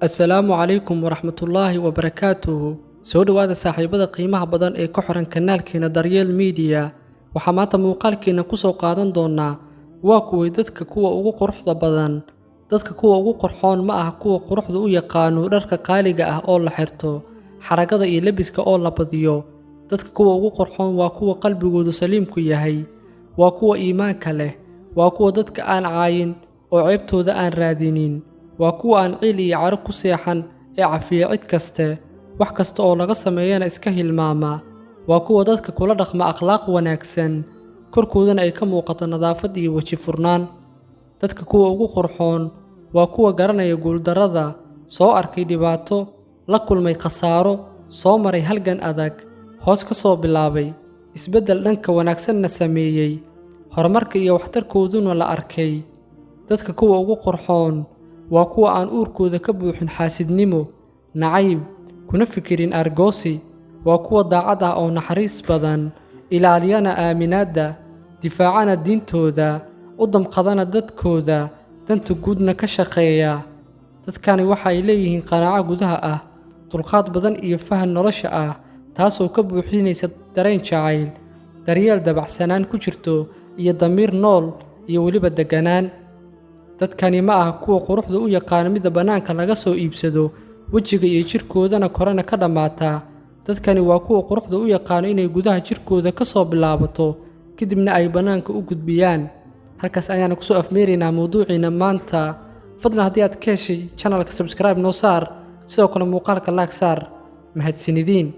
Assalaamu calaykum waraxmatullaahi wabarakaatuhu. Soo dhowaada saaxiibada qiimaha badan ee ku xiran kanaalkeena Daryeel Media. Waxaa maanta muuqaalkeena kusoo qaadan doonaa: waa kuway dadka kuwa ugu quruxda badan? Dadka kuwa ugu qurxoon ma aha kuwa quruxda u yaqaano dharka qaaliga ah oo la xirto, xaragada iyo lebiska oo la badiyo. Dadka kuwa ugu qurxoon waa kuwa qalbigoodu saliimku yahay, waa kuwa iimaanka leh, waa kuwa dadka aan caayin oo ceebtooda aan raadinin, waa kuwa aan ciil iyo caro ku seexan ee cafiya cid kaste, wax kasta oo laga sameeyana iska hilmaama, waa kuwa dadka kula dhaqma akhlaaq wanaagsan, korkoodana ay ka muuqato nadaafad iyo weji furnaan. Dadka kuwa ugu qurxoon waa kuwa garanaya guuldarrada, soo arkay dhibaato, la kulmay khasaaro, soo maray halgan adag, hoos ka soo bilaabay, isbeddel dhanka wanaagsanna sameeyey, horumarka iyo waxtarkooduna la arkay. Dadka kuwa ugu qurxoon waa kuwa aan uurkooda ka buuxin xaasidnimo, nacayb, kuna fikirin aargoosi. Waa kuwa daacad ah oo naxariis badan, ilaaliyana aaminaadda, difaacana diintooda, u damqadana dadkooda, danta guudna ka shaqeeya. Dadkani waxa ay leeyihiin qanaaco gudaha ah, dulqaad badan iyo fahan nolosha ah, taasoo ka buuxinaysa dareen jacayl, daryeel dabacsanaan ku jirto iyo damiir nool iyo weliba deganaan. Dadkani ma aha kuwa quruxda u yaqaana midda bannaanka laga soo iibsado, wejiga iyo jirkoodana korena ka dhammaataa. Dadkani waa kuwa quruxda u yaqaano inay gudaha jirkooda ka soo bilaabato, kadibna ay bannaanka u gudbiyaan. Halkaas ayaana kusoo afmeeraynaa mawduuciina maanta. Fadlan haddii aad ka heshay channelka, subscribe noo saar, sidoo kale muuqaalka like saar. Mahadsanidin.